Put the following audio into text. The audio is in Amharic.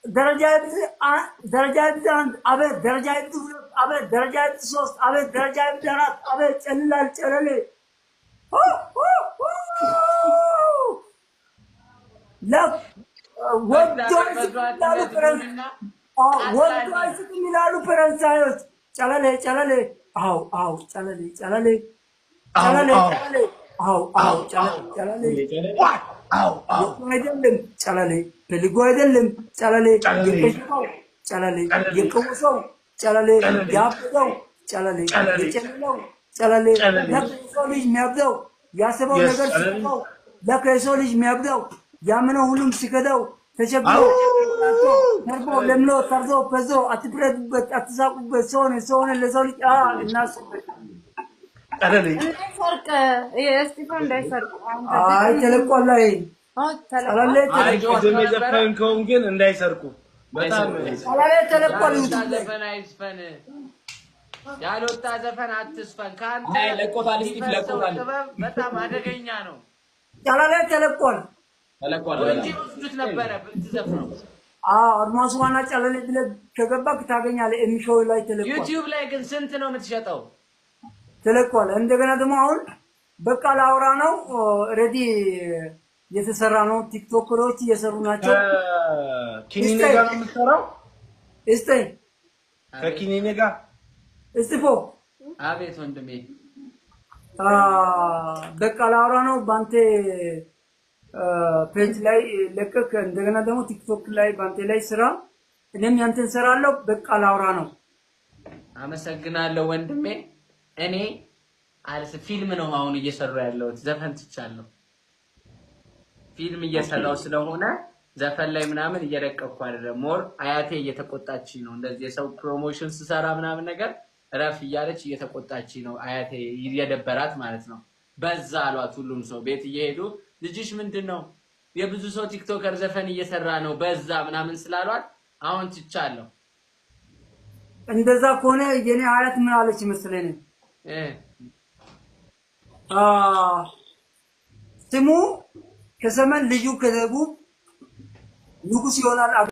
ደረጃ ደረጃ አንድ፣ አቤት ደረጃ ሁለት፣ አቤት ደረጃ ሶስት፣ አቤት ደረጃ አራት፣ አቤት ጨልላል ጨለሌ ወዶ አይስቅም ይላሉ ፈረንሳዮች። ጨለሌ ጨለሌ፣ አው አው፣ ጨለሌ ጨለሌ ጨለሌ ጨለሌ፣ አው አው፣ ጨለሌ ጨለሌ፣ አይደለም ጨለሌ ፈልጎ አይደለም ጨለሌ፣ የከሸፈው ጨለሌ፣ የቀወሰው ጨለሌ፣ ያበደው ጨለሌ፣ የጨለለው ጨለሌ፣ ለካ የሰው ልጅ የሚያብደው ያሰበው ነገር ሲጠፋው፣ ለካ የሰው ልጅ የሚያብደው ያምነው ሁሉም ሲከዳው፣ ተቸግሮ ተርቦ ለምኖ ተርዞ ፈዞ፣ አትፍረዱበት አትሳቁበት፣ ሰው ሆነ ሰው ሆነ ለሰው ልጅ እናስበት። እንዳይሰርቅ እስጢፎ እንዳይሰርቅ። አይ ተለቋል። አይ ጨለሌ። አይ ቅድም የዘፈንከውን ግን እንዳይሰርቁ በጣም። ጨለሌ ተለቋል። ያልወጣ ዘፈን አይዝፈን። ያልወጣ ዘፈን አትዝፈን። ከአንተ አይ ለቆታል፣ እስጢፍ የሚፈሰው ለቆታል። ጥበብ በጣም አደገኛ ነው። ጨለሌ ተለቋል። ተለቋል። እንጂ ወስዱት ነበረ ብትዘፍነው። አዎ አድማሱ ዋና ጨለሌ ብለህ ከገባክ ታገኛለህ። ኤሚሾው ላይ ተለቋል። ዩቲዩብ ላይ ግን ስንት ነው የምትሸጠው? ተለቋል። እንደገና ደግሞ አሁን በቃ ላውራ ነው፣ already እየተሰራ ነው። ቲክቶከሮች እየሰሩ ናቸው። ከኪኒኔ ጋር ነው የምትሰራው? እስቲ ከኪኒኔ ጋር። እስጢፎ። አቤት ወንድሜ። በቃ ላውራ ነው ባንቴ page ላይ ለቀክ። እንደገና ደግሞ ቲክቶክ ላይ ባንቴ ላይ ስራ፣ እኔም ያንተን ሰራለሁ። በቃ ላውራ ነው። አመሰግናለሁ ወንድሜ። እኔ አልስ ፊልም ነው አሁን እየሰሩ ያለሁት፣ ዘፈን ትቻለሁ። ፊልም እየሰራው ስለሆነ ዘፈን ላይ ምናምን እየለቀኩ አይደለም። More አያቴ እየተቆጣችኝ ነው። እንደዚህ የሰው promotion ስሰራ ምናምን ነገር እረፍ እያለች እየተቆጣችኝ ነው። አያቴ እየደበራት ማለት ነው። በዛ አሏት። ሁሉም ሰው ቤት እየሄዱ ልጅሽ ምንድን ነው የብዙ ሰው TikToker ዘፈን እየሰራ ነው በዛ ምናምን ስላሏት አሁን ትቻለሁ። እንደዛ ከሆነ የኔ አያት ምን አለች መሰለኝ? ስሙ ከሰሜን ልጁ ከደቡብ ንጉስ ይሆናል።